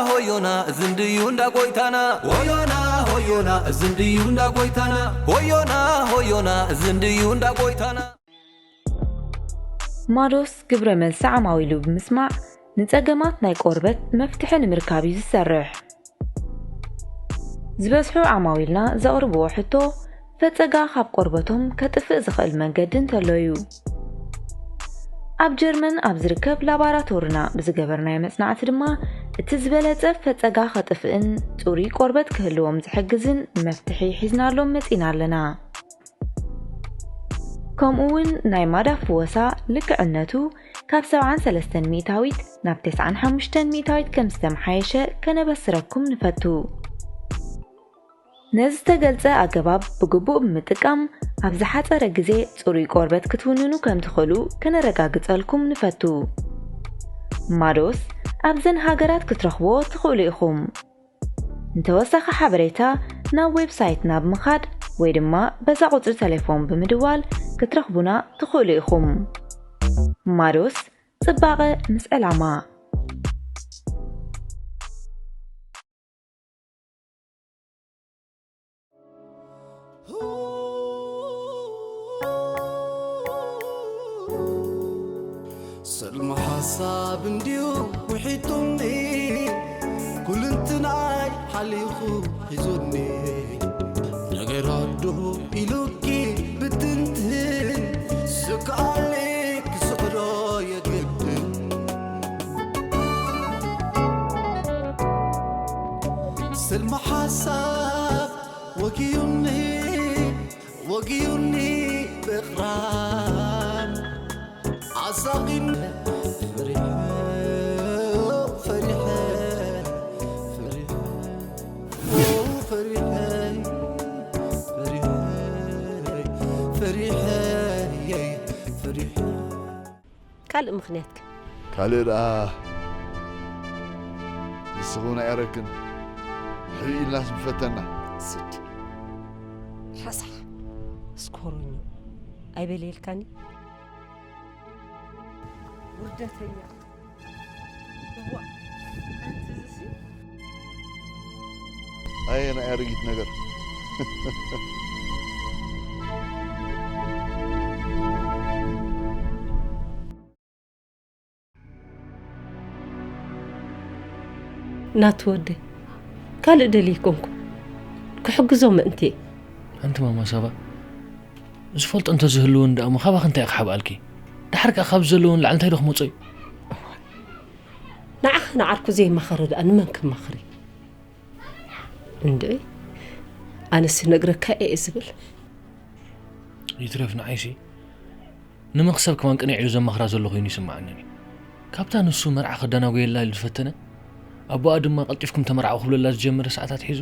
ሆዮና ዝንድዩ እንዳ ጎይታና። ሆዮና ሆዮና ዝንድዩ እንዳ ጎይታና። ሆዮና ሆዮና ዝንድዩ እንዳ ጎይታና። ማዶስ ግብረ መልሲ ዓማዊሉ ብምስማዕ ንጸገማት ናይ ቆርበት መፍትሒ ንምርካብ እዩ ዝሰርሕ። ዝበዝሑ ዓማዊልና ዘቕርብዎ ሕቶ ፈጸጋ ካብ ቆርበቶም ከጥፍእ ዝኽእል መንገዲ እንተሎ እዩ። ኣብ ጀርመን ኣብ ዝርከብ ላባራቶርና ብዝገበርናዮ መጽናዕቲ ድማ እቲ ዝበለጸ ፈጸጋ ከጥፍእን ጽሩይ ቆርበት ክህልዎም ዝሕግዝን መፍትሒ ሒዝናሎም መጺና ኣለና። ከምኡ እውን ናይ ማዳ ፍወሳ ልክዕነቱ ካብ ሰብዓን ሰለስተን ሚእታዊት ናብ ተስዓን ሓሙሽተን ሚእታዊት ከም ዝተመሓየሸ ከነበስረኩም ንፈቱ። ነዚ ዝተገልጸ ኣገባብ ብግቡእ ብምጥቃም ኣብ ዝሓጸረ ግዜ ጽሩይ ቆርበት ክትውንኑ ከም ትኽእሉ ከነረጋግጸልኩም ንፈቱ። ማዶስ ኣብዘን ሃገራት ክትረኽብዎ ትኽእሉ ኢኹም። ንተወሳኺ ሓበሬታ ናብ ዌብሳይትና ብምኻድ ወይ ድማ በዛ ቁጽሪ ተሌፎን ብምድዋል ክትረኽቡና ትኽእሉ ኢኹም። ማዶስ ጽባቐ ምስ ዕላማ። ሰልሚ ሓሳብ እንድዩ ውሒጡኒ ኩልንትናይ ሓሊኹ ሒዙኒ ነገራት ዶ ኢሉኪ ብትንትን ስክኣለይ ክስዕሮ የግድን ሰልሚ ሓሳብ ወጊኡኒ ወጊኡኒ ብቕራን ዓሳቒን ፈሪሐ ፈሪሐ ፈሪሐ ፈሪሐ ፈሪሐ ፈሪሐ ካልእ ምኽንያትከ? ካልእ ደኣ ንስኺ እውን ኣየረክን ሕርይ ኢልናስ ምፈተና። ስድ ሓሳሕ እስኮሮኞ ኣይበልየልካኒ ውርደተኛ። እዋ ኣንቲ እዚሲ ኣየ ናይ ኣረጊት ነገር። ናቱ ወደይ ካልእ ደልየ ኣይኮንኩ ክሕግዞ ምእንቲ እየ። ኣንቲ ማማ ሳባ ዝፈልጦ እንተዝህልወን ደኣ እሞ ካባኺ እንታይ እየ ክሓብኣልኪ? ደሓር ከኣ ካብ ዘለወን ላዕሊ እንታይ ዶ ክመጾ እዩ? ንዓኻ ንዓርኩ ዘይማኸረ ደኣ ንመን ክማኽር እዩ? እንድዒ ኣነስ ነግረካ እየ ዝብል። ይትረፍ ንዓይሲ ንመኽሰብ ከማን ቅንዕ ኢሉ ዘማኽራ ዘሎ ኮይኑ ይስምዓኒ እዩ። ካብታ ንሱ መርዓ ከዳናጉየላ ኢሉ ዝፈተነ ኣቦኣ ድማ ቀልጢፍኩም ተመርዓው ክብለላ ዝጀመረ ሰዓታት ሒዙ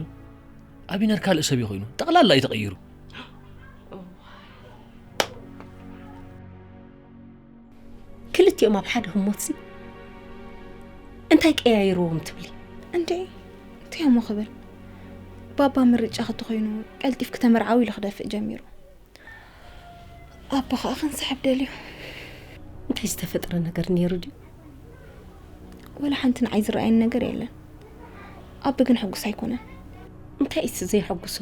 ኣቢነር ካልእ ሰብ እዩ ኮይኑ ጠቕላላ እዩ ተቐይሩ። ክልቲኦም ኣብ ሓደ ህሞትሲ እንታይ ቀያይርዎም ትብሊ? እንዴ እንታይ እሞ ክብል ባባ ምርጫ ክተኾይኑ ቀልጢፍኪ ተመርዓዊ ኢሉ ክደፍእ ጀሚሩ። ኣቦ ከዓ ክንስሕብ ደልዩ። እንታይ ዝተፈጥረ ነገር ነይሩ ድዩ? ወላ ሓንቲ ንዓይ ዝረኣየኒ ነገር የለን። ኣቢ ግን ሕጉስ ኣይኮነን። እንታይ እስ ዘይሐጉሱ?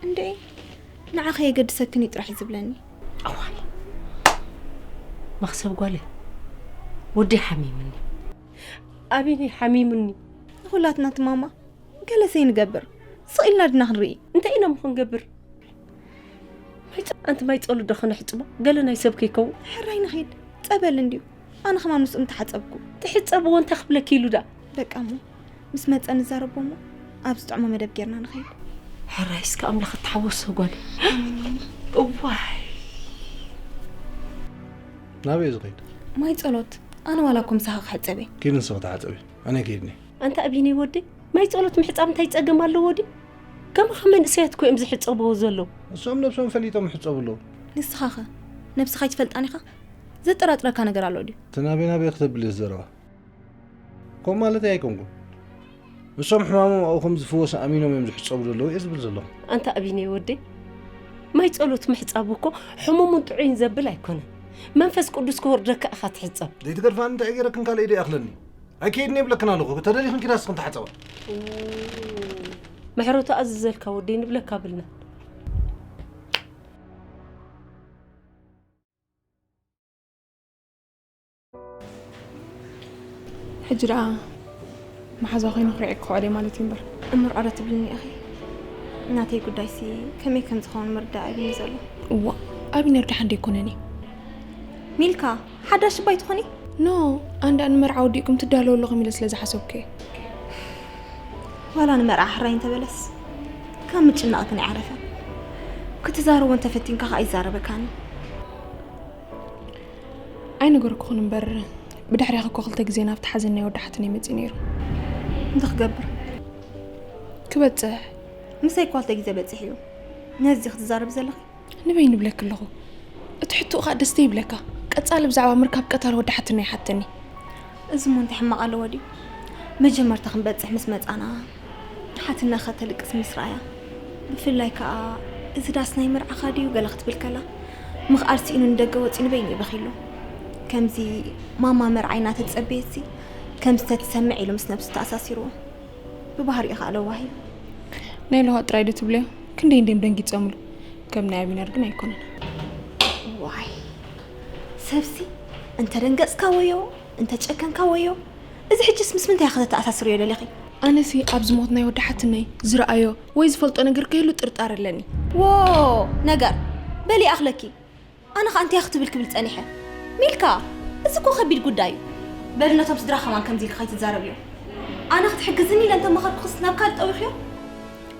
እንዴ ንዓ ከየገድሰክን እዩ ጥራሕ እዩ ዝብለኒ። ኣዋይ መኽሰብ ጓለ ወደይ ሓሚምኒ። ኣቢኒ ሓሚምኒ። ንኹላትና ትማማ ገለ ሰይ ንገብር ስቕ ኢልና ድና ክንርኢ። እንታይ ኢና እሞ ክንገብር? ማይ ጸ- ኣንቲ ማይ ጸሎት ዶ ከነሕጽቦ? ገለ ናይ ሰብ ከይከውን። ሕራይ ንኺድ ጸበል እንድዩ። ኣነ ኸማን ምስኡ ምተሓጸብኩ። ትሕጸብዎ እንታይ ክብለኪ ኢሉ ደኣ? በቃ እሞ ምስ መጸ ንዛረቦ እሞ ኣብ ዝጥዕሞ መደብ ጌርና ንኸይድ። ሕራይ እስከ ኣምላኽ እተሓወሶ ጓል። እዋይ ናበይ ዝኸይድ? ማይ ጸሎት ኣነ ዋላ እኮ ምሳኻ ክሕጸብ እየ። ኪድ ንስኺ ተሓጸቢ ኣነ ይከይድኒ። ኣንታ ኣብይነይ ወደይ ማይ ጸሎት ምሕጻብ እንታይ ጸገም ኣለዎ ድዩ? ከማኻ መንእሰያት እኮ እዮም ዝሕጸብዎ ዘለዉ። እሶም ነብሶም ፈሊጦም ይሕጸቡ ኣለዉ። ንስኻኸ ነብስኻ ኣይትፈልጣን ኢኻ? ዘጠራጥረካ ነገር ኣሎ ድዩ? እቲ ናበይ ናበይ ክተብሊ እዚ ዘረባ? ከምኡ ማለተይ ኣይኮንኩን። እሶም ሕማሞም ኣብኡ ከም ዝፍወስ ኣሚኖም እዮም ዝሕጸቡ ዘለዉ እየ ዝብል ዘለኹ። ኣንታ ኣብይነይ ወደይ ማይ ጸሎት ምሕጻብ እኮ ሕሙሙን ጥዑይን ዘብል ኣይኮነን። መንፈስ ቅዱስ ክወርደካ ኢኻ ትሕጸብ። ዘይትገድፋኒ እንታይ ገይረክን ካልእ ኢደ ይኣኽለኒ። ኣይከይድን እየ ብለክን ኣለኹ። ተደሊኽን ኪዳ ንስኽን ተሓጸባ። ምሕረቱ ኣዝዘልካ ወደይ ንብለካ ብልና። ሕጂ ደኣ መሓዛ ኮይኑ ክሪዐ ክኸዕደ ማለት እዩ እምበር። እምር ኣረ ትብልኒ ኢኺ። ናተይ ጉዳይሲ ከመይ ከም ዝኸውን ምርዳእ ኣይብኒ ዘሎ። እዋ፣ ኣቢነር ደሓን ደይኮነን እዩ። ሚልካ፣ ሓዳሽ ባይ ትኾኒ? ኖ፣ ኣንዳ ንመርዓ ወዲእኩም ትዳለዉ ኣለኹም ኢለ ስለ ዝሓሰብኩ እየ። ዋላ ንመርዓ ሕራይ እንተበለስ ካብ ምጭናቕ ግን ኣይዓረፈን። ክትዛረቦ እንተፈቲንካ ከኣ ኣይዛረበካን እዩ። ኣይነገርኩኽን እምበር ብድሕሪኺ እኮ ክልተ ግዜ ናብቲ ሓዘን ናይ ወዲ ሓትነይ መፂኡ ነይሩ። እንታይ ክገብር? ክበፅሕ። ምሳይ እኳ ክልተ ግዜ በፂሑ እዩ። ነዚ ክትዛረብ ዘለኺ? ንበይ ንብለኪ ኣለኹ። እቲ ሕቶኡ ከዓ ደስ ይብለካ። ቀፃሊ ብዛዕባ ምርካብ ቀታል ወዲ ሓትነይ ሓተኒ። እዚ እሞ እንታይ ሕማቕ ኣለዎ ድዩ? መጀመርታ ክንበፅሕ ምስ መፃና ሓትነ ከተልቅስ ምስ ረኣያ፣ ብፍላይ ከዓ እዚ ዳስ ናይ መርዓኻ ድዩ ገለ ክትብል ከላ፣ ምኽኣል ስኢኑ ንደገ ወፂኡ ንበይኑ እዩ በኺሉ። ከምዚ ማማ መርዓይ እናተፀበየሲ ከም ዝተትሰምዕ ኢሉ ምስ ነብሱ ተኣሳሲርዎ። ብባህሪኡ ከዓ ለዋህ እዩ። ናይ ለውሃ ጥራይ ዶ ትብልዮ? ክንደይ እንድዮም ደንጊፆምሉ። ከም ናይ ኣቢነር ግን ኣይኮነን። ዋይ ሰብሲ እንተ ደንገፅካ ወዮ እንተ ጨከንካ ወዮ። እዚ ሕጅስ ምስ ምንታይ ኢኻ ተተኣሳስርዮ ደሊኺ? ኣነሲ ኣብዚ ሞት ናይ ወዲ ሓትነይ ዝረኣዮ ወይ ዝፈልጦ ነገር ከይህሉ ጥርጣረ ኣለኒ። ዎ ነገር በሊ ኣኽለኪ። ኣነ ኸኣ እንታይ ክትብል ክብል ጸኒሐ። ሚልካ፣ እዚ እኮ ከቢድ ጉዳይ እዩ። በሊ ነቶም ስድራ ኸማን ከምዚ ኢልካ ከይትዛረብዮ። ኣነ ክትሕግዝኒ ኢለ እንተመኸርኩኽስ ናብ ካልእ ጠዊኽዮ?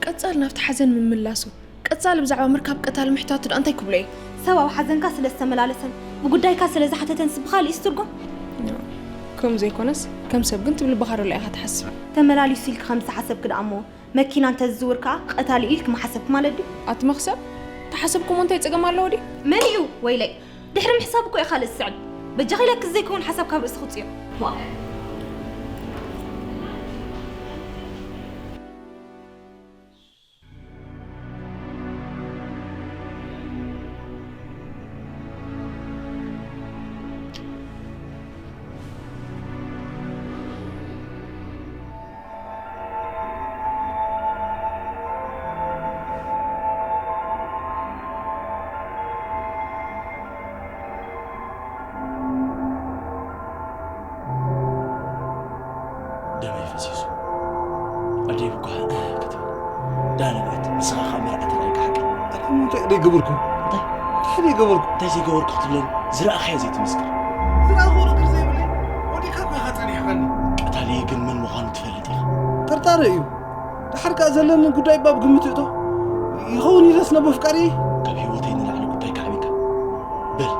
ቀጻል ናብቲ ሓዘን ምምላሱ፣ ቀጻሊ ብዛዕባ ምርካብ ቀታሊ ምሕታቱ ደኣ እንታይ ክብሎ እዩ? ሰብ ኣብ ሓዘንካ ስለ ዝተመላለሰን ብጉዳይካ ስለ ዝሓተተን ስብኻ ልኢስ ትርጉም? ከምኡ ዘይኮነስ ከም ሰብ ግን ትብል ባኻረሎ ኢኻ ትሓስብ። ተመላሊሱ ኢልካ ከም ዝተሓሰብክ ደኣ እሞ መኪና እንተዝዝውር ከኣ ቀታሊ ኢልክ ምሓሰብክ ማለት ድዩ? ኣቲ መኽሰብ፣ ተሓሰብኩሞ እንታይ ጸገም ኣለዎ ድዩ? መን እዩ? ወይለይ፣ ድሕሪ ምሕሳብ እኮ እዩ ካልእ ዝስዕብ። በጃኺ ኢለኪ ዘይከውን ሓሳብ ካብ ርእሲ ክውጽዮ። ዋእ። ደመይ ፈሲሱ ኣደይ ብኳ ክትብል ዳነብረት ንስኻ ከዓ መርዓ ተራእይካ ሓቂ እንታይ ደይ ገበርኩ እንታይ እንታይ ደይ ገበርኩ እንታይ ዘይገበርኩ ክትብለኒ ዝረኣኻዮ ዘይትምስክር ዝረኣኽዎ ነገር ዘይብለይ ወዲካ እኮ ኢኻ ጸኒሕካኒ ቀታሊ ግን መን ምዃኑ ትፈልጥ ኢኻ ጥርጣረ እዩ ድሓር ከኣ ዘለኒ ጉዳይ ባብ ግምት እቶ ይኸውን ኢለስ ነቦ ፍቃሪ ካብ ህይወተይ ንላዕሊ ጉዳይ ካዕቢካ በል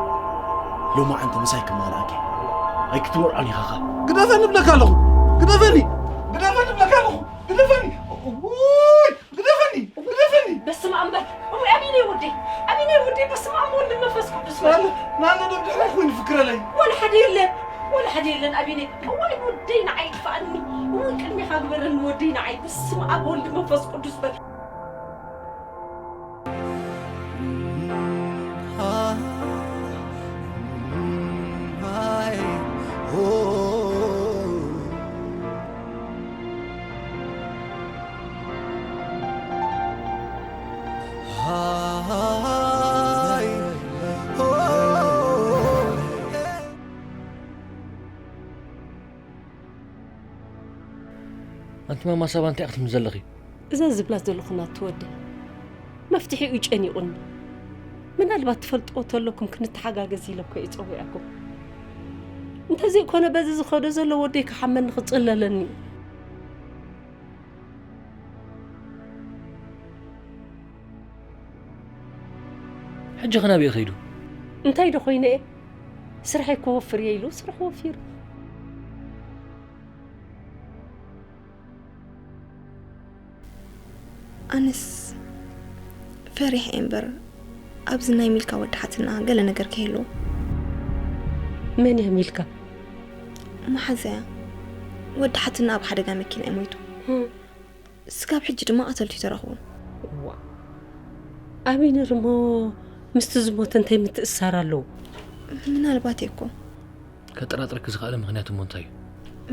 ሎማዓንቲ ምሳይ ክማልኣኪ ኣይክትመርዖን ኢኻኻ ግደፈኒ እብለካ ኣለኹ ግደፈኒ ግደፈኒ እብለካ ኣለኹ ግደፈኒ ውይ ግደፈኒ ግደፈኒ በስመ ኣብ በል እውይ ኣቢነይ ወደይ ኣቢነይ ወደይ በስመ ኣብ ወልድ መንፈስ ቅዱስ በል ናነ ናብ ድሕሪ ኮይኑ ፍክረለይ ወላ ሓደ የለን ወላ ሓደ የለን ኣቢነይ እዋይ ወደይ ንዓይ ይጥፋኣኒ እውን ቅድሚኻ ግበረኒ ወደይ ንዓይ በስመ ኣብ ወልድ መንፈስ ቅዱስ በል ኣንቲ ማማ ሳባ እንታይ ክትም ዘለኺ? እዛ ዝብላ ዘለኹ ናቱ ወዲ መፍትሒኡ ጨኒቑኒ። ምናልባት ትፈልጥዎ ተለኩም ክንተሓጋገዝ ኢለ እኮ እየ ጸዊዐኩም። እንተዘይኮነ በዚ ዝኸዶ ዘሎ ወደይ ክሓመኒ ክጽለለኒ እዩ። ሕጂ ኸ ናበይ ከይዱ? እንታይ ዶ ኮይነ እየ? ስርሐይ ክወፍር እየ ኢሉ ስርሑ ወፊሩ። ኣነስ ፈሪሐ እየ እምበር ኣብዚ ናይ ሚልካ ወዲ ሓትና ገለ ነገር ከይህልዎ። መን እያ ሚልካ? መሓዘያ ወዲ ሓትና ኣብ ሓደጋ መኪና እዩ ሞይቱ። ስጋብ ሕጂ ድማ ቀተልቱ ይተረኽቡ። እዋ ኣቢነር እሞ ምስቲ ዝሞተ እንታይ ምትእስሳር ኣለዎ? ምናልባት እየ እኮ። ከጠራጥረኪ ዝኸኣለ ምኽንያት እሞ እንታይ እዩ?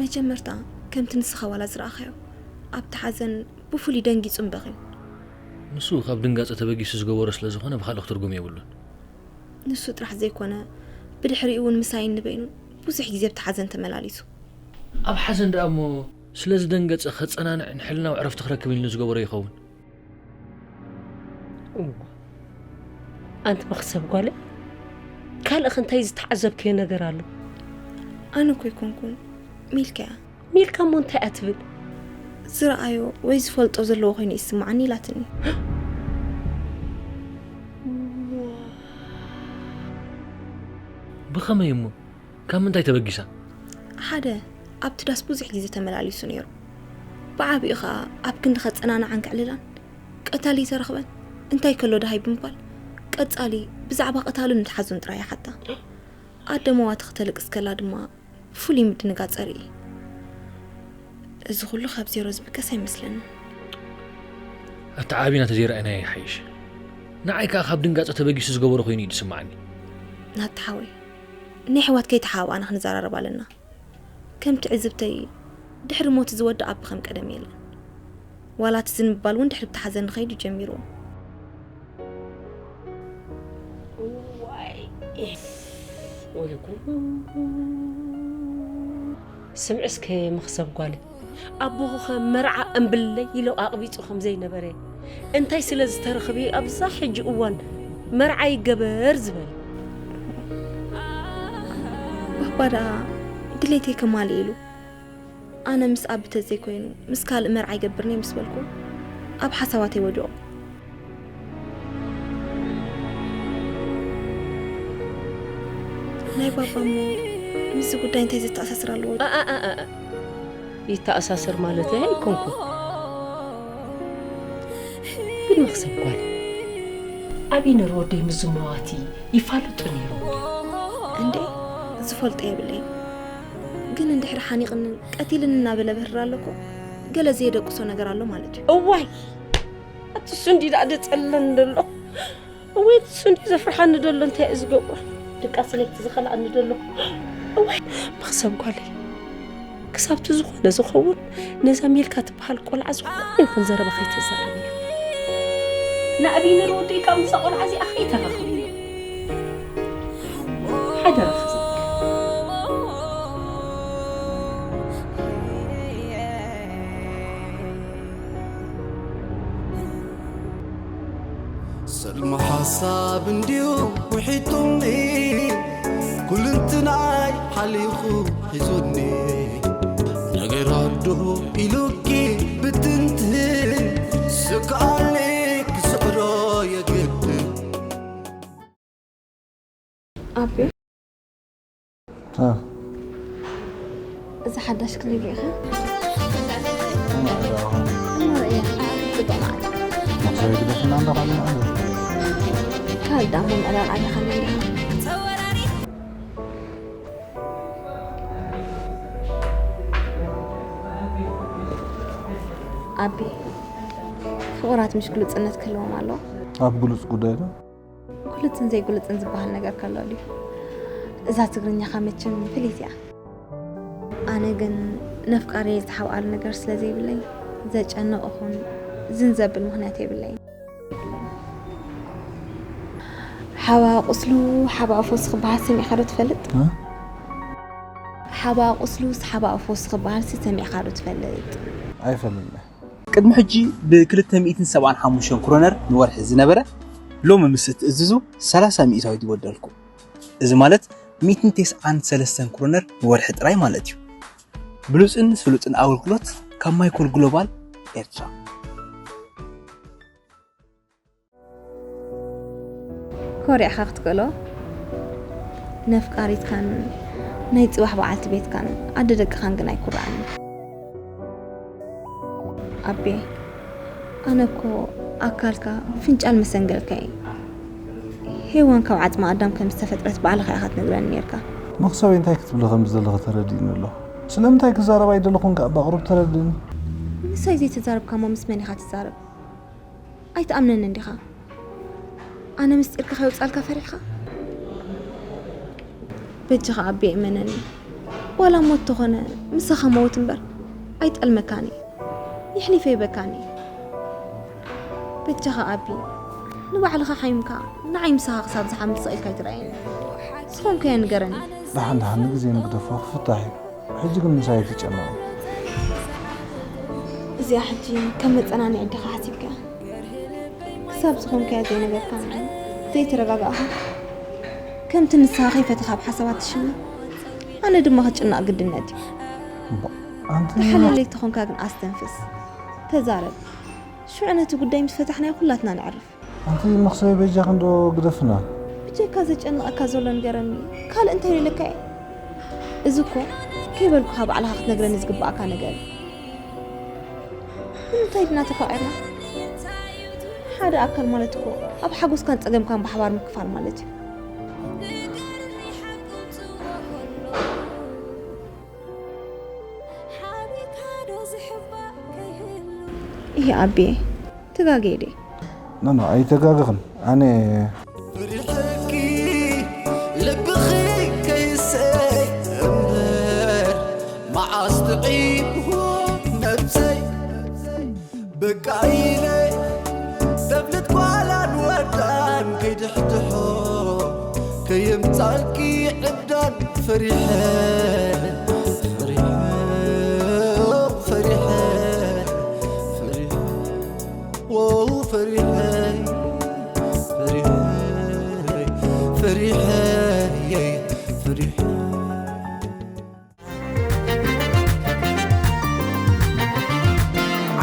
መጀመርታ ከምቲ ንስኻ ዋላ ዝረኣኻዮ ኣብቲ ሓዘን ብፍሉይ ደንጊጹን በኽዩን። ንሱ ካብ ድንጋጸ ተበጊሱ ዝገበሮ ስለ ዝኾነ ብኻልእ ክትርጉም የብሉን። ንሱ ጥራሕ ዘይኮነ ብድሕሪኡ እውን ምሳይን ንበይኑን ብዙሕ ግዜ ኣብቲ ሓዘን ተመላሊሱ። ኣብ ሓዘን ደኣ እሞ ስለ ዝደንገጸ ከጸናንዕን ሕልናዊ ዕረፍቲ ክረክብን ኢሉ ዝገበሮ ይኸውን። እዋ ኣንቲ መኽሰብ ጓለ ካልእኸ እንታይ ዝተዓዘብክዮ ነገር ኣሎ? ኣነ እኮ ኣይኮንኩን ሚልካ እያ። ሚልካ እሞ እንታይ እያ ትብል? ዝረኣዮ ወይ ዝፈልጦ ዘለዎ ኮይኑ ይስማዓኒ ኢላትኒ። ብኸመይ እሞ? ካብ ምንታይ ተበጊሳ? ሓደ ኣብቲ ዳስ ብዙሕ ግዜ ተመላሊሱ ነይሩ። ብዓቢኡ ኸኣ ኣብ ክንዲ ከጸናንዓን ከዕልላን ቀታሊ ተረኽበን እንታይ ከሎ ደሃይ ብምባል ቀጻሊ ብዛዕባ ቀታሉን ንትሓዙን ጥራይ ይሓታ። ኣደ መዋቲ ክተልቅስ ከላ ድማ ፍሉይ ምድንጋጽ ኣርኢ። እዚ ኩሉ ካብ ዜሮ ዝብገስ ኣይመስለንን። ኣተዓባቢና ተዘይረኣይናዮ ይሓይሽ። ንዓይ ከኣ ካብ ድንጋጸ ተበጊሱ ዝገበሮ ኮይኑ እዩ ዝስምዓኒ። ናቲ ሓወይ፣ ናይ ኣሕዋት ከይተሓባባእና ክንዘራረብ ኣለና። ከም ትዕዝብተይ ድሕሪ ሞት ዝወድእ ኣቢ ከም ቀደም የለን። ዋላ እቲ ዝንባል እውን ድሕሪ እቲ ሓዘን ንኸይዱ ጀሚርዎ። እዋይ ወይ ጉድ። ስምዒ እስከ መኽሰብ ጓለይ፣ ኣቦኺኸ መርዓ እምብለይ ኢሉ ኣቕቢጹ ከም ዘይነበረ፣ እንታይ ስለ ዝተረኽበ ኣብዛ ሕጂ እዋን መርዓ ይገበር ዝበለ? ባባ ደኣ ድሌተይ ከማልእ ኢሉ ኣነ ምስ ኣቢ ተዘይኮይኑ ምስ ካልእ መርዓ ይገብርኒ ምስ በልኩ ኣብ ሓሳባተይ ወዲቑ። ናይ ባባ እሞ ምስዚ ጉዳይ እንታይ ዘተኣሳስር ኣለዎ? ኣኣኣኣ ይተኣሳሰር ማለተይ ኣይኮንኩን። ግን መኽሰብ ጓል ኣቢ ነር ወደይ ምስ ዝመዋቲ ይፋለጡ ነይሮም ድዮም? እንዴ ዝፈልጦ የብለይን። ግን እንድሕር ሓኒቕንን ቀቲልን እናበለ ብህር ኣለኮ ገለ ዘየደቅሶ ነገር ኣሎ ማለት እዩ። እዋይ ኣቲ እሱ እንዲ ደኣ ደጸለን ደሎ። እወይ እሱ እንዲ ዘፍርሓኒ ደሎ እንታይ እዩ ዝገብሮ? ድቃስ ለይቲ ዝኸልኣኒ ደሎ። እዋይ መኽሰብ ጓለይ ክሳብቲ ዝኾነ ዝኸውን ነዛ ሜልካ ትበሃል ቆልዓ ዝኾነ ይኹን ዘረባ ከይተዛረብያ። ናእቢኒ ሮዲ ካብ ምሳ ቆልዓ እዚኣ ከይተራኸብዮ ሓደራ ክዘብል። ሰልሚ ሓሳብ እንድዩ ውሒጡኒ፣ ኩልንትናይ ሓሊኹ ሒዙኒ። ነገር ኣዶ ኢሉኪ ብትንትን፣ ስክኣለይ ክስዕሮ የግድን። ኣቢ፣ እዛ ሓዳሽ ክሊብ ርኢኻ? እሞ ርእያ፣ ክትጽብቕ መዓት። መኽሰብ የግደፍና እንዳ ኻልና ኣሎ። ካልእ ደኣ ምምዕራር ኣቢኻኒ እንዲኻ። ኣቢ፣ ፍቑራት ምሽ ግሉጽነት ክህልዎም ኣለዎ። ኣብ ግሉጽ ጉዳይ ዶ? ግሉጽን ዘይግሉጽን ዝበሃል ነገር ከሎ ድዩ? እዛ ትግርኛኻ መቸም ፍልይቲ እያ። ኣነ ግን ነፍቃረይ ዝተሓብኣሉ ነገር ስለ ዘይብለይ ዘጨንቕ ኹን ዝን ዘብል ምኽንያት የብለይን። ሓባ ቁስሉ ሓባ ፈውስ ክበሃል ሰሚዕካ ዶ ትፈልጥ? እ? ሓባ ቁስሉስ ሓባ ፈውስ ክበሃል ሲ ሰሚዕካ ዶ ትፈልጥ? ኣይፈልጥን። ቅድሚ ሕጂ ብ ክልተ ሚእትን ሰብዓን ሓሙሽተን ክሮነር ንወርሒ ዝነበረ፣ ሎሚ ምስ እትእዝዙ ሰላሳ ሚእታዊት ይጎደልኩም። እዚ ማለት ሚእትን ተስዓን ሰለስተን ክሮነር ንወርሒ ጥራይ ማለት እዩ። ብሉጽን ስሉጥን ኣገልግሎት ካብ ማይኮል ግሎባል ኤርትራ። ኮሪዕኻ ክትክእሎ ነፍቃሪትካን ናይ ጽባሕ በዓልቲ ቤትካን ኣደ ደቅኻን ግን ኣይኩርዓኒ። ኣቤ፣ ኣነ እኮ ኣካልካ ፍንጫል መሰንገልካ እየ። ሄዋን ካብ ዓጽሚ ኣዳም ከም ዝተፈጥረት ባዕልኻ ኢኻ ትነግረኒ ነርካ። መኽሰበይ እንታይ ክትብሊ ከም ዘለኺ ተረዲእኒ ኣለኹ። ስለምንታይ ክዛረብ ኣይደለኹን ከኣ ብኣቕሩብ ተረድእኒ። ምሳይ ዘይተዛረብካ እሞ ምስ መን ኢኻ ትዛረብ? ኣይትኣምነንን ዲኻ? ኣነ ምስጢርካ ከይወጻልካ ፈሪሕካ? በጃኻ ኣቤ እመነኒ። ዋላ ሞት ተኾነ ምሳኻ መውት እምበር ኣይጠልመካን እየ። ይሕሊፈ ይበካን እየ። በጃኻ ኣቢ፣ ንባዕልኻ ሓይምካ ንዓይ ምሳኻ ክሳብ ዝሓምም ስቕ ኢልካ ኣይትርኣየኒ። ዝኾንካዮ ንገረኒ። ደሓን ደሓን ንግዜ ንግደፎ ክፍታሕ እዩ። ሕጂ ግን ምሳይ ኣይትጨነቒ። እዚኣ ሕጂ ከም መጸናንዒ ዲኻ ሓሲብካ? ክሳብ ዝኾንካዮ ዘይነገርካኒ፣ ዘይተረጋጋእኻ፣ ከምቲ ንስኻ ከይፈተኻ ኣብ ሓሳባት ትሽመም፣ ኣነ ድማ ክጭነቕ ግድነት እዩ። እምባ፣ ኣንቲ ንሓለለይ ተኾንካ ግን ኣስተንፍስ፣ ተዛረብ። ሽዑ ነቲ ጉዳይ ምስ ፈታሕናዮ ኩላትና ነዕርፍ። ኣንቲ መኽሰቢ በጃኺ እንዶ ግደፍና። ብጀካ ዘጨንቐካ ዘሎ ንገረኒ፣ ካልእ እንታይ ኢለካ እየ? እዚ እኮ ከይበልኩኻ ባዕልኻ ክትነግረኒ ዝግብኣካ ነገር እዩ። ንምንታይ ድና ተፋቒርና? ሓደ ኣካል ማለት እኮ ኣብ ሓጎስካን ጸገምካን ብሓባር ምክፋል ማለት እዩ። ይሄ ኣቤ፣ ተጋግየ ድየ? ኖ፣ ኖ፣ ኣይተጋገኽን። ኣነ ፈሪሐኪ ልብኺ ከይሰይ እምበር መዓስ ትዒብዎ ነብሰይ በቃ ኢለ ተብልት ጓላን ወዳን ከይድሕድሖ ከየምጻልኪ ዕብዳን ፈሪሐ ፈሪሐ ፈሪሐ ፈሪሐ ዎ ፈሪሐ ፈሪሐ ፈሪሐ ፈሪሐ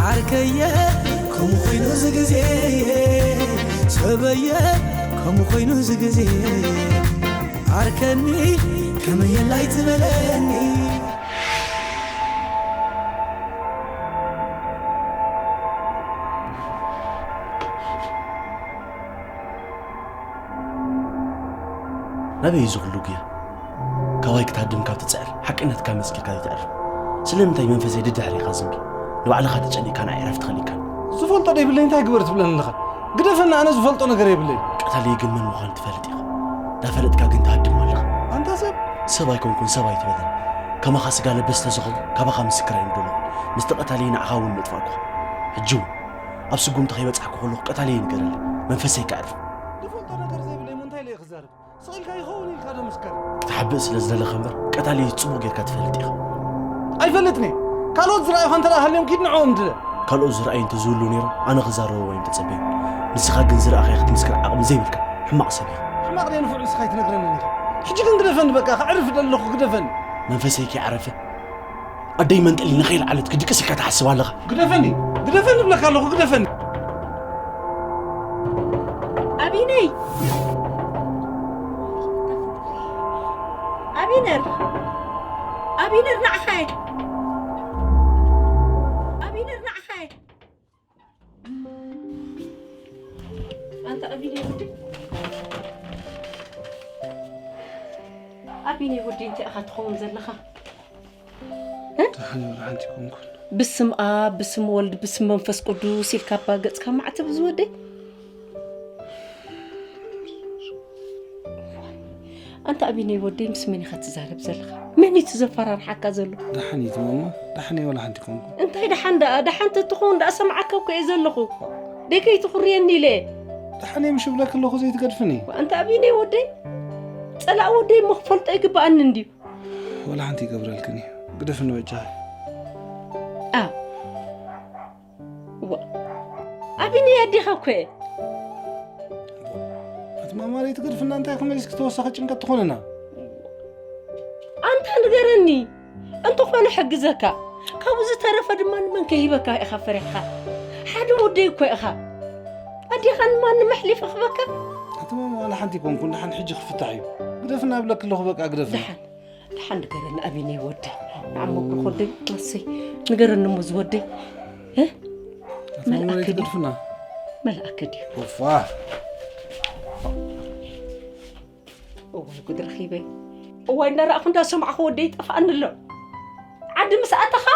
ዓርከየ ከምኡ ኮይኑ እዚ ግዜ ሰበየ ከምኡ ኮይኑ እዚ ግዜ ዓርከኒ ከመየላይ ትበለኒ ናበይ እዩ እዚ ኩሉ ጉያ? ካባይ ክትሃድም ካብ ትጽዕር፣ ሓቅነትካ መሲልካ ዘይተዕርፍ። ስለምንታይ መንፈሰይ ደድሕሪኻ ዝንቢ? ንባዕልኻ ተጨኒቕካ ንዓይ ዕረፍቲ ከሊእካኒ። ዝፈልጦ ደይብለይ እንታይ ግበር ትብለኒ ኣለኻ? ግደፈኒ፣ ኣነ ዝፈልጦ ነገር የብለይ። ቀታሊ ግን መን ምዃኑ ትፈልጥ ኢኻ። እንዳፈለጥካ ግን ትሃድም ኣለኻ። ኣንታ ሰብ! ሰብ ኣይኮንኩን፣ ሰብ ኣይትበለኒ። ከማኻ ስጋ ለበስ ተዝኸውን፣ ካባኻ ምስክር ኣይምደለኹን። ምስቲ ቀታሊ ንዓኻ እውን ምጥፋእኩኻ። ሕጂ እውን ኣብ ስጉምቲ ከይበጻሕኩ ከለኹ ቀታሊ ንገረለይ። መንፈሰይ ከዕርፍ። ዝፈልጦ ነገር ዘይብለይ እሞ እንታይ ኢለ እየ ክዛረብ? ስቕ ኢልካ ይኸውን ኢልካ ዶ ምስከር? ክትሓብእ ስለ ዝደለኻ እምበር፣ ቀታሊ ጽቡቕ ጌርካ ትፈልጥ ኢኻ። ኣይፈልጥን እየ። ካልኦት ዝረኣዩኻ እንተ ደኣ ሃልዮም ኪድ ንዕኦም ድለ። ካልኦት ዝረኣዩ እንተ ዝህልዉ ነይሮም፣ ኣነ ክዛረቦም ኣይምተጸበዩን። ንስኻ ግን ዝረኣኻዮ ክትምስክር ዓቕሚ ዘይብልካ ሕማቕ ሰብ ኢኻ። ሕማቕ ድየ ንፉዕ ንስኻ ኣይትነግረንን ኢኻ። ሕጂ ግን ግደፈኒ በቃ፣ ከዕርፍ ደለኹ ግደፈኒ። መንፈሰይ ከይዓረፈ ኣደይ መንጠሊ ንኸይልዓለት ክድቅስ ኢልካ ትሓስብ ኣለኻ? ግደፈኒ! ግደፈኒ እብለካ ኣለኹ፣ ግደፈኒ! ኣቢነይ! ኣቢነር! ኣቢነር ንዓኻ እየ! ኣቢነር ንዓኻ እየ! ኣንታ ኣቢነይ ወዲ፣ ኣቢነይ ወዲ፣ እንታይ ኢኻ ትኸውን ዘለኻ? እ? ደሓን ወላ ሓንቲ ኣይኮንኩን። ብስም ኣብ፣ ብስም ወልድ፣ ብስም መንፈስ ቅዱስ ኢልካ እባ ገጽካ ማዕተብ ዝወደይ። ኣንታ ኣቢነይ ወደይ፣ ምስ መን ኢኻ ትዛረብ ዘለኻ? መን እዩ እቲ ዘፈራርሓካ ዘሎ? ደሓን እዩ እቲ ማማ፣ ደሓን እየ፣ ወላ ሓንቲ ኣይኮንኩን። እንታይ ደሓን ደኣ? ደሓን ተትኸውን ደኣ ሰምዓካ እኮ እየ ዘለኹ። ደይ ከይትኹርየኒ ኢለ። ደሓን እየ ምሽ እብለኪ ኣለኹ፣ ዘይትገድፍኒ። ኣንታ ኣቢነይ ወደይ፣ ጸላእ ወደይ እሞ ክፈልጦ ይግብኣኒ እንድዩ። ወላ ሓንቲ ይገብረልክን እዩ። ግደፍኒ በጃኺ። ኣ፣ ዋ፣ ኣቢኒ ኣዴኻ እኮ እየ። ኣቲ ማማ፣ ዘይትገድፍና እንታይ ከመሊስኪ ተወሳኺ ጭንቀት ትኾንና? ኣንታ ንገረኒ፣ እንተኾነ ሕግዘካ። ካብኡ ዝተረፈ ድማ ንመን ከይህበካ ኢኻ ፈሪሕካ? ሓደ ወደይ እኮ ኢኻ። ኣዴኻ ንማንም ኣሕሊፈ ክህበካ? ኣቲ ማማ፣ ዋላ ሓንቲ ኣይኮንኩን፣ ደሓን ሕጂ ክፍታሕ እዩ። ግደፍና እብለኪ ኣለኹ፣ በቃ ግደፍና። ደሓን። ደሓን ንገረኒ ኣቢነይ ወደይ። ንዓሞ ብሩኽ ወደይ፣ መሰይ። ንገረኒ እሞ ዝወደይ። እ? ኣቲ ማማ፣ መልኣከ ድዩ? ዘይትገድፍና። መልኣከ ድዩ? ኡፋ። እዋይ ጉድ ረኺበ። እዋይ እንዳረኣኹ እንዳሰማዕኹ ወደይ ይጠፍኣኒ ኣሎ። ዓዲ ምስ ኣተኻ?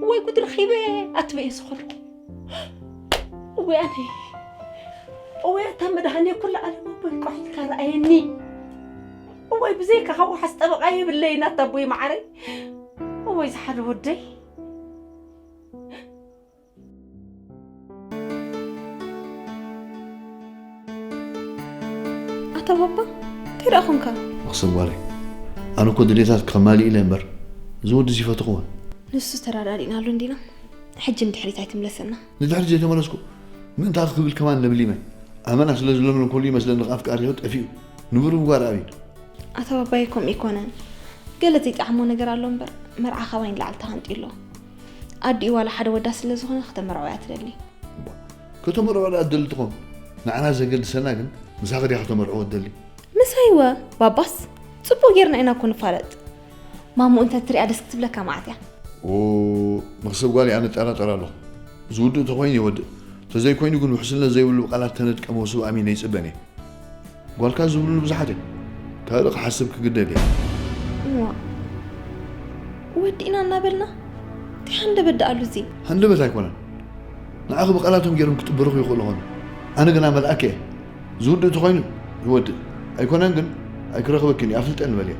እዋይ ጉድ ረኺበ። ኣትበየ ዝኾርኩ። እወ ኣነ፣ እወ ኣታ መድሃኔ ኩሉ ዓለም ኣቦይ ቋሒትካ ረኣየኒ። እወ ወይ ብዘይካ ካብ ውሓስ ጠበቓ የብለይን ኣታ ኣቦይ መዓረይ። እወይ ዝሓደ ወደይ። ኣታ ባባ እንታይ ደኣ ኾንካ? መኽሰብ ጓለይ፣ ኣነ እኮ ድሌታት ከማልእ ኢለ እምበር እዚ ወዲ እዚ ይፈትኹዎን። ንሱ ተራዳዲእናሉ እንዲና። ሕጂ ንድሕሪት ኣይትምለሰና። ንድሕሪት ዘይተመለስኩ ምእንታኺ ክብል ከማን ለምሊመ። ኣመና ስለ ዝለምለም ኩሉ ይመስለኒ ኣፍቃሪኺ ጠፊኡ። ንብሩ ምጓር ኣብዩ። ኣታ ባባየ ከምኡ ኣይኮነን። ገለ ዘይጠዓሞ ነገር ኣሎ እምበር መርዓ ካባይ ንላዕሊ ተሃንጥዩ ኣሎ። ኣዲኡ ዋላ ሓደ ወዳ ስለ ዝኾነ ክተመርዖ እያ ትደሊ። እባ፣ ከተመርዖ ደኣ ትደሊ ትኾን። ንዓና ዘገድሰና ግን ምሳኺ ዲያ ከተመርዕዎ ትደሊ? ምሳይወ ባባስ ጽቡቕ ጌርና ኢና እኮ ንፋለጥ። ማሙ እንተ ትሪኣ ደስ ክትብለካ መዓት እያ። ኦ፣ መኽሰብ ጓለይ ኣነ እጠራጠር ኣለኹ። ዝውድእ ተኾይኑ ይወድእ። ተዘይኮይኑ ግን ውሕስነት ዘይብሉ ቃላት ተነድቀ መውስብ ኣሚነ ይጽበን እየ። ጓልካ ዝብሉኒ ብዙሓት እዮም። ካልእ ክሓስብ ክግደድ እየ። እዋ፣ ወዲእና እናበልና እንታይ ሃንደበት ደኣሉ እዚ? ሃንደበት ኣይኮነን። ንዓኺ ብቃላቶም ገይሮም ክጥብርኹ ይኽእሉ ኾኑ። ኣነ ግና መልኣክ እየ። ዝውድእ ተኾይኑ ይወድእ። ኣይኮነን ግን ኣይክረኽበክን እየ። ኣፍልጠኒ በልዮ።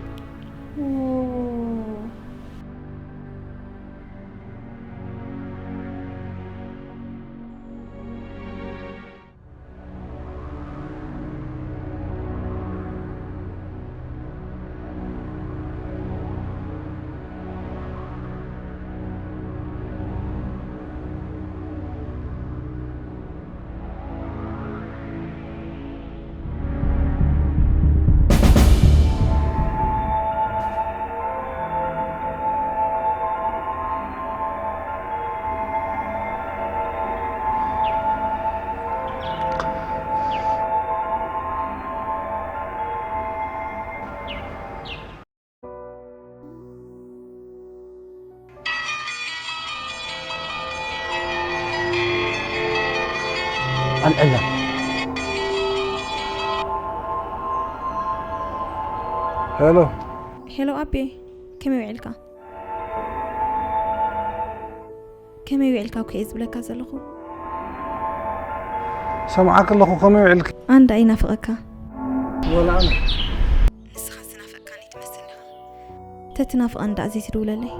ኣልዕላ። ሄሎ። ሄሎ ኣቤ፣ ከመይ ውዒልካ? ከመይ ውዒልካ እኮ እየ ዝብለካ ዘለኹ። ሰምዓካ ኣለኹ፣ ከመይ ውዒልኪ? ኣንዳ ይናፍቐካ። ወላ ኣነ። ንስኻ ዝናፈቅካኒ ትመስል ኢኻ። ተትናፍቐኒ ደኣ ዘይትድውለለይ።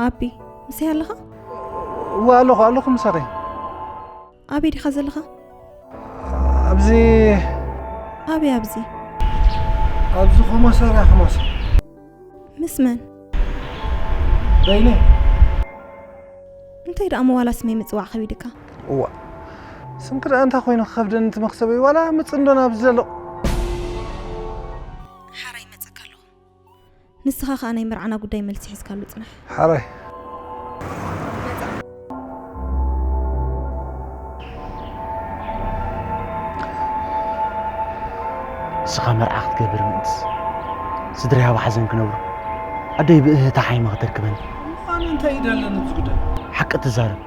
ኣቢ፣ ምሳይ ኣለኻ? እወ፣ ኣለኹ፣ ኣለኹ ምሳኺ። ኣበይ ዲኻ ዘለኻ? ኣብዚ። ኣበይ ኣብዚ? ኣብዚ ኮሞሰር እያ፣ ኮሞሰር። ምስ መን? በይነይ። እንታይ ደኣ እሞ ዋላ ስመይ ምጽዋዕ ከቢድካ? እዋ፣ ስምኪ ደኣ እንታይ ኮይኑ ክኸብደኒ እቲ መኽሰበይ? ዋላ ምጽእ እንዶ ናብዚ ዘሎ። ሓራይ ይመጸካ ኣለኹ። ንስኻ ኸኣ ናይ መርዓና ጉዳይ መልሲ ሒዝካሉ ጽናሕ። ሓራይ። ንስኻ መርዓ ክትገብር ምእንትስ ስድራይ ኣብ ሓዘን ክነብሩ፣ ኣደይ ብእህህታ ሓይማ ክተርክበኒ። ኣነ እንታይ ኢደ ኣለኒ ኣብዚ ጉዳይ? ሓቂ ትዛረብ፣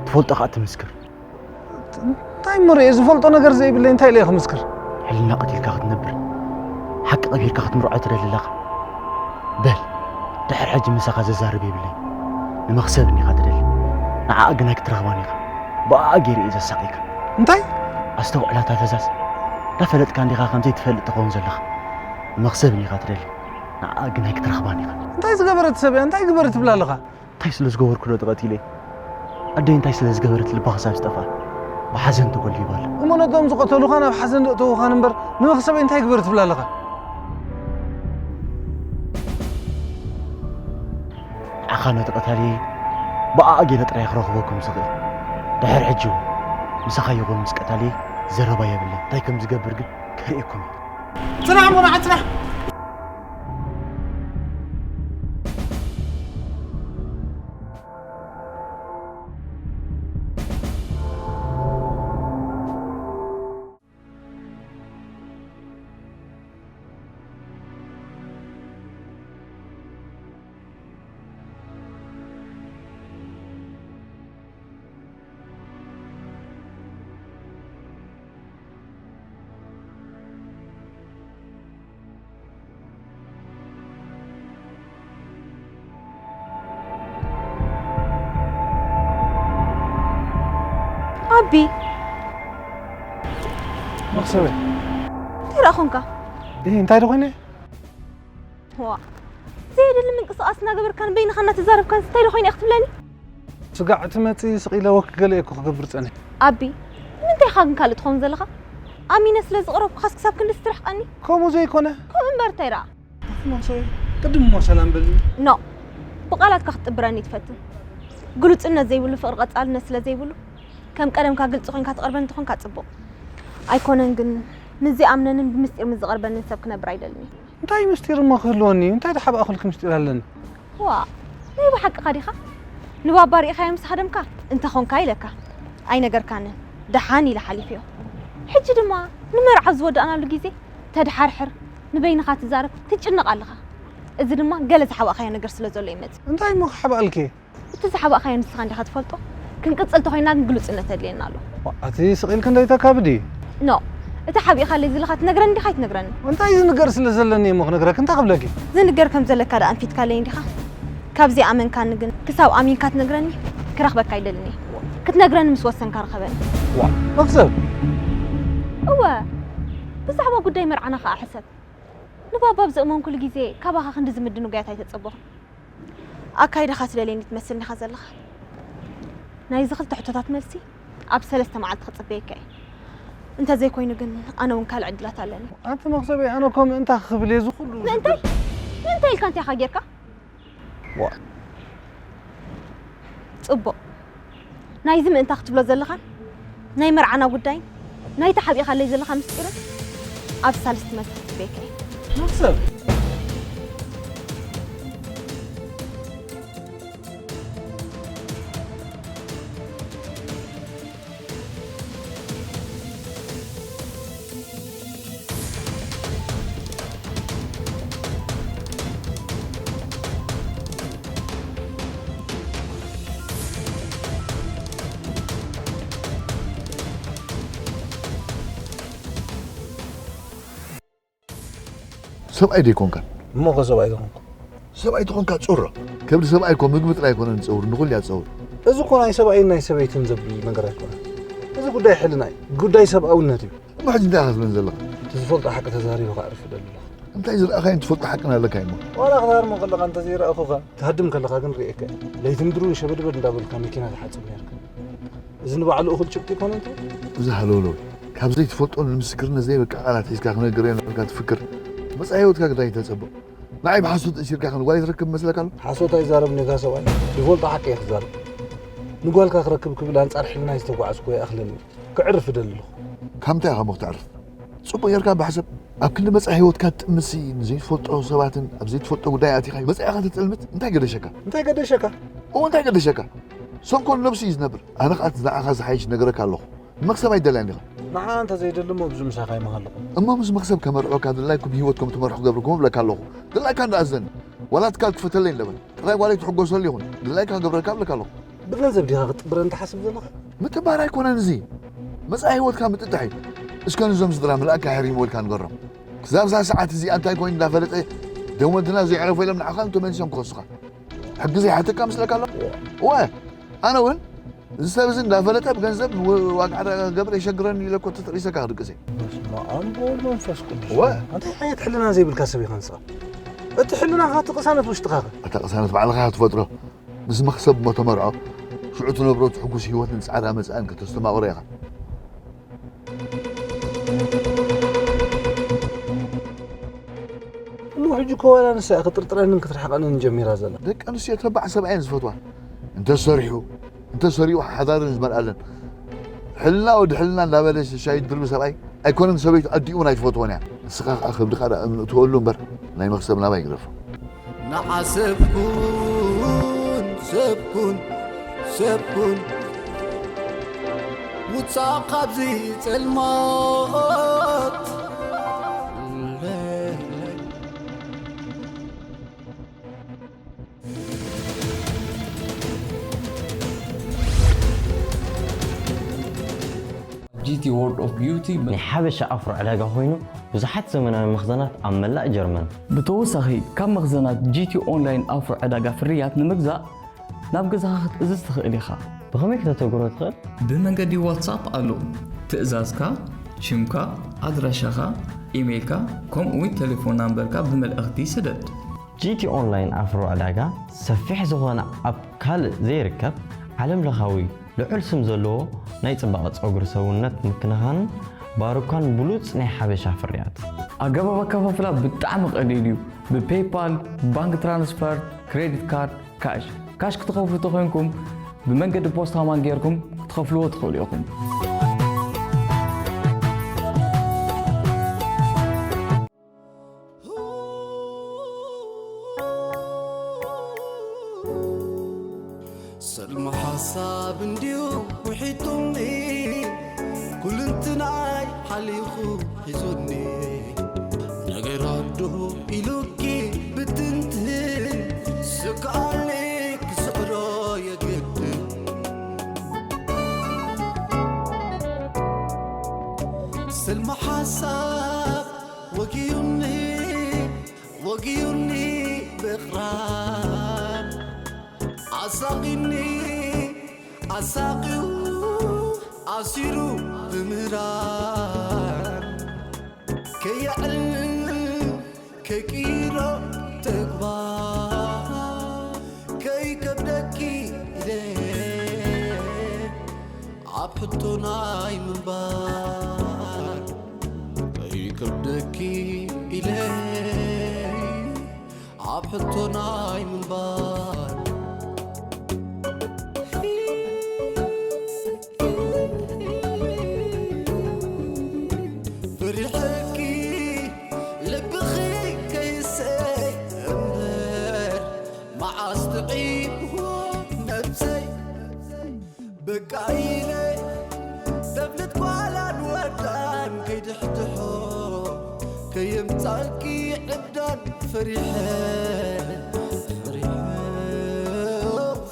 ትፈልጦ ኸኣ ትምስክር። እንታይ እሞ ርእየ ዝፈልጦ ነገር ዘይብለይ እንታይ ኢለ ክምስክር? ሕልና ቀቲልካ ክትነብር፣ ሓቂ ቀቢርካ ክትምርዖ ትደሊ ኣለኻ። በል፣ ድሕር ሕጂ ምሳኻ ዘዛርብ የብለይ። ንመኽሰብ እኒኻ ትደሊ። ንዓኣ ግናይ ክትረኽባን ኢኻ። ብኣኣ ገይረ እየ ዘሳቕየካ። እንታይ? ኣስተውዕላታ ፈዛዝ። እንዳፈለጥካ እንዲኻ ከም ዘይትፈልጥ ትኸውን ዘለኻ። ንመኽሰብ እኒኻ ትደሊ። ንዓኣ ግናይ ክትረኽባን ኢኻ። እንታይ ዝገበረት ሰብ እያ? እንታይ ግበሪ ትብላ ኣለኻ? እንታይ ስለ ዝገበርኩ ዶ ተቐቲለ? ኣደይ እንታይ ስለ ዝገበረት ልባ ክሳብ ዝጠፍኣ ብሓዘን ተጎልቢባ ኣላ። እሞ ነቶም ዝቐተሉኻ ናብ ሓዘን ዶ እተውኻን እምበር ንመኽሰበይ እንታይ ግበሪ ትብላ ኣለኻ? ንዓኻ ነቲ ቀታሊ ብኣኣ ገለ ጥራይ ክረኽበኩም ዝኽእል። ድሕር ሕጂ እውን ምሳኻ ይኹን ምስ ቀታሊ ዘረባ የብለይ። እንታይ ከም ዝገብር ግን ከርእየኩም እየ። ጽናሕ እሞ ንዓ ጽናሕ። ኣቢ። ሰበይ። እንታይ ደኣ ኾንካ? እ እንታይ ዶ ኮይነ? ዋ፣ ዘየድሊ ምንቅስቓስ እናገበርካን በይንኻ እናተዛረብካን እንታይ ዶ ኮይነ ክትብለኒ? ስጋዕ ትመጽእ ስቕ ኢለ ወክ ገለ እኮ ክገብር ጸኒሐ። ኣቢ፣ ንምንታይ ኢኻ ግን ካልእ ትኸውን ዘለኻ? ኣሚነ ስለ ዝቐረብኩኻስ ክሳብ ክንድዚ ትርሕቀኒ? ከምኡ ዘይኮነ። ከምኡ እምበር እንታይ ደኣ? ኣቲ መክሰበይ፣ ቅድም እሞ ሰላም በልኒ። ኖ፣ ብቓላትካ ክትጥብረኒ ትፈትን። ግሉጽነት ዘይብሉ ፍቕሪ ቀጻልነት ስለ ዘይብሉ፣ ከም ቀደምካ ግልጺ ኮይንካ ትቐርበኒ እንተኾንካ ጽቡቕ። ኣይኮነን ግን፣ ምስ ዘይኣምነንን ብምስጢር ምስ ዝቐርበንን ሰብ ክነብር ኣይደልን እየ። እንታይ ምስጢር እሞ ክህልወኒ እዩ? እንታይ ዝሓብኣኹልኪ ምስጢር ኣለኒ? ዋ፣ ናይ ብሓቅኻ ዲኻ? ንባባ ርኢኻዮ ምስ ሃደምካ? እንተኾንካ ኢለካ። ኣይነገርካንን። ደሓን ኢለ ሓሊፈዮ። ሕጂ ድማ ንመርዓ ዝወዳእናሉ ግዜ ተድሓርሕር፣ ንበይንኻ ትዛረብ፣ ትጭነቕ ኣለኻ። እዚ ድማ ገለ ዝሓባእኻዮ ነገር ስለ ዘሎ ይመጽእ። እንታይ እሞ ክሓብኣልኪ? እቲ ዝሓባእኻዮ ንስኻ እንዲኻ ትፈልጦ። ክንቅጽል ተኾይንና ግን ግሉጽነት የድልየና ኣሎ። ዋ፣ ኣቲ ስቕ ኢልኪ እንዳይተካብዲ። ኖ፣ እቲ ሓቢእኻለይ ዘለኻ ትነግረኒ ዲኻ ኣይትነግረኒ? እንታይ ዝንገር ስለ ዘለኒ እሞ ክነግረኪ እንታይ ክብለኪ? ዝንገር ከም ዘለካ ደኣ ኣንፊትካለይ እንዲኻ። ካብ ዘይኣመንካኒ ግን ክሳብ ኣሚንካ ትነግረኒ ክረኽበካ ኣይደልን እየ። ክትነግረኒ ምስ ወሰንካ ርኸበኒ። ዋ፣ መኽሰብ። እወ፣ ብዛዕባ ጉዳይ መርዓና ኸኣ ሕሰብ። ንባባ ኣብ ዘእመንኩሉ ግዜ ካባኻ ክንድዚ ምድንጓያት ኣይተጸበኹን። ኣካይዳኻ ትደልየኒ ትመስል ኢኻ ዘለኻ። ናይዚ ክልተ ሕቶታት መልሲ ኣብ ሰለስተ መዓልቲ ክጽበየካ እየ። እንተዘይኮይኑ ግን ኣነ እውን ካልእ ዕድላት ኣለኒ። ኣንቲ መኽሰበይ፣ ኣነ እኮ ምእንታ ክብል እየ እዚ ኩሉ ምእንታይ? ምእንታይ ኢልካ እንታይ ኢኻ ጌርካ? ዋ። ጽቡቕ። ናይዚ ምእንታ ክትብሎ ዘለኻን ናይ መርዓና ጉዳይን ናይቲ ሓቢእኻለይ ዘለኻ ምስጢርን ኣብ ሳልስቲ መልሲ ክጽበየካ እየ። መኽሰብ። ሰብኣይ ዶ ኣይኮንካን? እሞ ከ ሰብኣይ ተኾንኩ? ሰብኣይ ተኾንካ ጭሮ። ከብዲ ሰብኣይ እኮ ምግቢ ጥራይ ኣይኮነን ዝጸውር፣ ንኹሉ እያ ትጸውር። እዚ እኮ ናይ ሰብኣይን ናይ ሰበይትን ዘብል ነገር ኣይኮነን። እዚ ጉዳይ ሕልና እዩ። ጉዳይ ሰብኣውነት እዩ። እሞ ሕጂ እንታይ ኢኻ ትብለኒ ዘለኻ? እቲ ዝፈልጦ ሓቂ ተዛሪበ ከዕርፍ እደሊ ኣለኹ። እንታይ ዝረኣኻዮን ትፈልጦ ሓቅን ኣለካ እሞ? ዋላ ክትሃርሞ ከለኻ እንተዘይረኣኹኻ፣ ትሃድም ከለኻ ግን ርእየካ እየ። ለይትን ድሩን ሸበድበድ እንዳበልካ መኪና ትሓጽብ ነርካ። እዚ ንባዕሉ እኹል ጭብጢ ይኮነ እንተ? እዚ ሃለውለው ካብ ዘይትፈልጦ ንምስክርነት ዘይበቅዕ ቃላት ሒዝካ ክነግር እየ እናበልካ ትፍክር። መጻኢ ህይወትካ ግዳ ኣይተጸብቕ። ንዓይ ብሓሶት ተእሲርካ ክንጓይ ትረክብ መስለካ ኣሎ? ሓሶት ኣይዛረብን እየ እዛ ሰብኣይ። ዝፈልጦ ሓቂ እየ ክዛረብ። ንጓልካ ክረክብ ክብል ኣንጻር ሕልናይ ዝተጓዓዝኩ ኣይኣኽለኒ። ክዕርፍ እደሊ ኣለኹ። ካብ ምንታይ ኢኻ እሞ ክተዕርፍ? ጽቡቕ ጌርካ እባ ሕሰብ። ኣብ ክንዲ መጻኢ ህይወትካ ትጥምሲ፣ ንዘይትፈልጦ ሰባትን ኣብ ዘይትፈልጦ ጉዳይ ኣቲኻ መጻኢኻ ተጠልምት እንታይ ገደሸካ? እንታይ ገደሸካ? እዎ እንታይ ገደሸካ? ሰንኮን ነብሱ እዩ ዝነብር። ኣነ ኸኣ እቲ ንዓኻ ዝሓይሽ ነገረካ ኣለኹ። መኽሰብ ኣይደልያን ዲኻ? ንዓ እንተ ዘይደሊ እሞ ኣብዚ ምሳኻ ኣይምሃለኹ። እሞ ምስ መኽሰብ ከመርዖካ ድላይኩም ህይወትኩም ትመርሑ ክገብርኩም እብለካ ኣለኹ። ድላይካ እንዶ ኣዘኒ። ዋላ ትካል ክፈተለይ እንዶ በል። ጥራይ ጓለይ ትሕጎሰሉ ይኹን። ድላይካ ክገብረካ እብለካ ኣለኹ። ብገንዘብ ዲኻ ክትጥብረኒ ትሓስብ ዘለኻ? ምጥባር ኣይኮነን እዚ። መጻኢ ህይወትካ ምጥጣሕ እዩ። እስከ ነዞም ስድራ ምልኣካ ሕሪም ወልካ ንገሮም። ክሳብ እዛ ሰዓት እዚኣ እንታይ ኮይኑ እንዳፈለጠ ደም ወድና ዘየዕረፎ ኢሎም ንዓኻ እዮም ተመሊሶም ክኸሱኻ። ሕጊ ዘይሓተካ መስለካ ኣሎ? እወ፣ ኣነ እውን እዚ ሰብ እዚ እንዳፈለጠ ብገንዘብ ው-፣ ዋጋ ዕዳ ክገብር የሸግረኒ ኢለ እኮ ተጠሪሰካ ክድቅስ እየ። በስመ ኣብ ወወልድ ወመንፈስ ቅዱስ። እወ። እንታይ ዓይነት ሕልና ዘይብልካ ሰብ ኢኻ ንስኻ? እቲ ሕልናኻ እቲ ቅሳነት ውሽጥኻ ኸ? እታ ቅሳነት ባዕልኻ ኢኻ ትፈጥሮ። ምስ መኽሰብ እሞ ተመርዖ፣ ሽዑ ትነብሮ ትሕጉስ ህይወትን ጻዕዳ መጻእን ከተስተማቕሮ ኢኻ። እሞ ሕጂ እኮ ዋላ ንሳ እያ ክጥርጥረንን ክትርሕቐንን ጀሚራ ዘላ። ደቂ ኣንስትዮ ተባዕ ሰብኣየን ዝፈትዋ። እንተሰሪሑ፣ እንተሰሪቑ ሓዳርን ዝመርኣለን። ሕልና ወዲ ሕልና እንዳበለ ሻሂ ድርቢ ሰብኣይ ኣይኮነን ሰበይቱ ኣዲኡ እውን ኣይትፈትዎን እያ። ንስኻ ኸዓ ከብድኻ ደኣ እምኒ እትወሉ እምበር ናይ መኽሰብ ናባይ ግደፎ። ንዓ ሰብ ኩን፣ ሰብ ኩን፣ ሰብ ኩን፣ ውጻእ ካብዚ ጸልማት። ጂቲ ወርልድ ኦፍ ቢዩቲ ናይ ሓበሻ ኣፍሮ ዕዳጋ ኮይኑ፣ ብዙሓት ዘመናዊ መኽዘናት ኣብ መላእ ጀርመን። ብተወሳኺ፣ ካብ መኽዘናት ጂቲ ኦንላይን ኣፍሮ ዕዳጋ ፍርያት ንምግዛእ ናብ ገዛኻ ክትእዝዝ ትኽእል ኢኻ። ብኸመይ ክተተግብሮ ትኽእል? ብመንገዲ ዋትሳፕ ኣሎ። ትእዛዝካ ሽምካ፣ ኣድራሻኻ፣ ኢሜይልካ፣ ከምኡ እውን ቴሌፎን ናምበርካ ብመልእኽቲ ስደድ። ጂ ቲ ኦንላይን ኣፍሮ ዕዳጋ ሰፊሕ ዝኾነ ኣብ ካልእ ዘይርከብ ዓለም ለኻዊ ልዑል ስም ዘለዎ ናይ ጽባቐ ጸጉሪ ሰውነት ምክንኻንን ባሩካን ብሉጽ ናይ ሓበሻ ፍርያት። ኣገባብ ኣከፋፍላ ብጣዕሚ ቀሊል እዩ። ብፔይፓል፣ ባንክ ትራንስፈር፣ ክሬዲት ካርድ፣ ካሽ። ካሽ ክትኸፍሉ ተኾይንኩም ብመንገዲ ፖስታ ማን ጌርኩም ክትኸፍልዎ ትኽእሉ ኢኹም። ሰልሚ ሓሳብ እንድዩ ውሒጡኒ፣ ኩልንትናይ ሓሊኹ ሒዙኒ። ነገር ኣዶ ኢሉኪ ብትንትን፣ ስግኣለይ ክስዕሮ የግድን። ሰልሚ ሓሳብ ወጊዩኒ፣ ወጊዩኒ ብቕራብ ኣሳቒኒ ኣሳቒዩ ኣሲሩ ብምህራር ከየዕል ከይቅይሮ ተግባር ከይከብደኪ ኢለ ኣብ ሕቶ ናይ ምንባር ከይከብደኪ ኢለ ኣብ ሕቶ ናይ ምንባር ፈሪሐኪ ልብኺ ከይሰይ እምበር መዓስ ጥዒምዎ ነብሰይ በቃ ኢለ ተፍልጥ ጓላን ወዳን ከይድሕድሖ ከየምጻልኪ ዕብዳን ፈሪሐ ፈሪሐ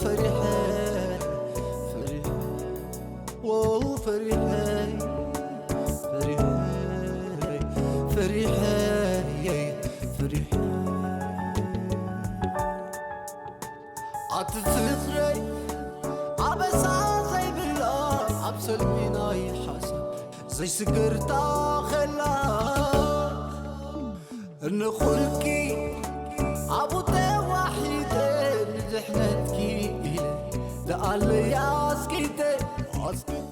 ፈሪሐ ፈሪሐ ዎ ፈሪሐ ፈሪሐ ፈሪሐ ፈሪሐ ኣቲ ፍቕረይ ኣበሳ ዘይብላ ኣብ ሰልሚ ናይ ሓሳብ ዘይስግርታ ኸላ እንኹልኪ ኣብኡ ተዋሒደ ንድሕነትኪ ኢለ ደኣለይ ኣስኪተ ኣስኪተ